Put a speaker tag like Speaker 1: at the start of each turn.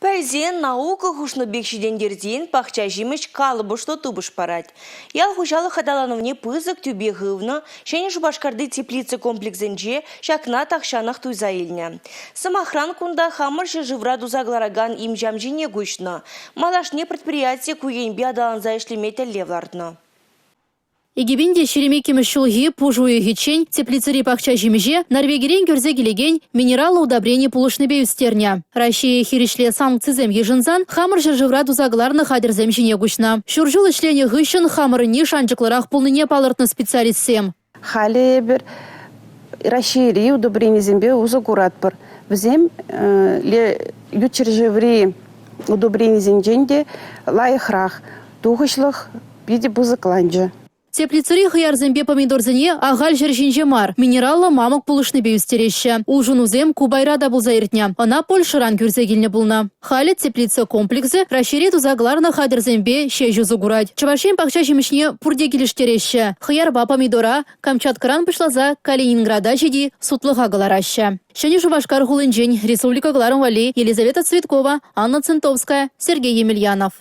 Speaker 1: Пӗлсен, наука хушнӑ пек ҫитӗнтерсен пахча ҫимӗҫ калӑпӑшлӑ тупӑш парать. Ял хуҫалӑх аталанӑвне пысӑк тӳпе хывнӑ Ҫӗнӗ Шупашкарти теплица комплексӗнче ҫакна тахҫанах туйса илнӗ. Сӑмахран, кунта хамӑр ҫӗршывра туса кӑларакан им-ҫам ҫине куҫнӑ. Малашне предприяти ку енпе аталанса ӗҫлеме тӗллев лартнӑ.
Speaker 2: 2022 ҫулхи пуш уйӑхӗччен теплицӑри пахча ҫимӗҫе Норвегирен кӳрсе килекен минераллӑ удобрени пулӑшнипе ӳстернӗ. Раҫҫее хирӗҫле санкцисем йышӑнсан хамӑр ҫӗршывра туса кӑларнӑ хатӗрсем ҫине куҫнӑ. Ҫур ҫул ӗҫленӗ хыҫҫӑн хамӑрӑнни шанчӑклӑрах пулнине палӑртнӑ специалистсем.
Speaker 3: Халӗ эпир Раҫҫейри удобренисемпе усӑ куратпӑр. Вӗсем ют ҫӗршыври удобренисенчен те лайӑхрах, тухӑҫлӑх питӗ пысӑкланчӗ.
Speaker 2: Теплицӑри хӑярсемпе помидорсене ахаль ҫӗр ҫинче мар, минераллӑ мамӑк пулӑшнипе ӳстереҫҫӗ. Улшӑнусем Кубайра та пулса иртнӗ. Ӑна Польшӑран кӳрсе килнӗ пулнӑ. Халӗ теплица комплексӗ Раҫҫейре туса кӑларнӑ хатӗрсемпе ҫеҫ усӑ курать. Чӑваш Ен пахча ҫимӗҫне пурте килӗштереҫҫӗ. Хӑярпа помидора Камчаткӑран пуҫласа Калининграда ҫити сутлӑха кӑлараҫҫӗ. Ҫӗнӗ Шупашкар хулинчен республика кӑларӑм валли Елизавета Цветкова, Анна Центовская, Сергей Емельянов.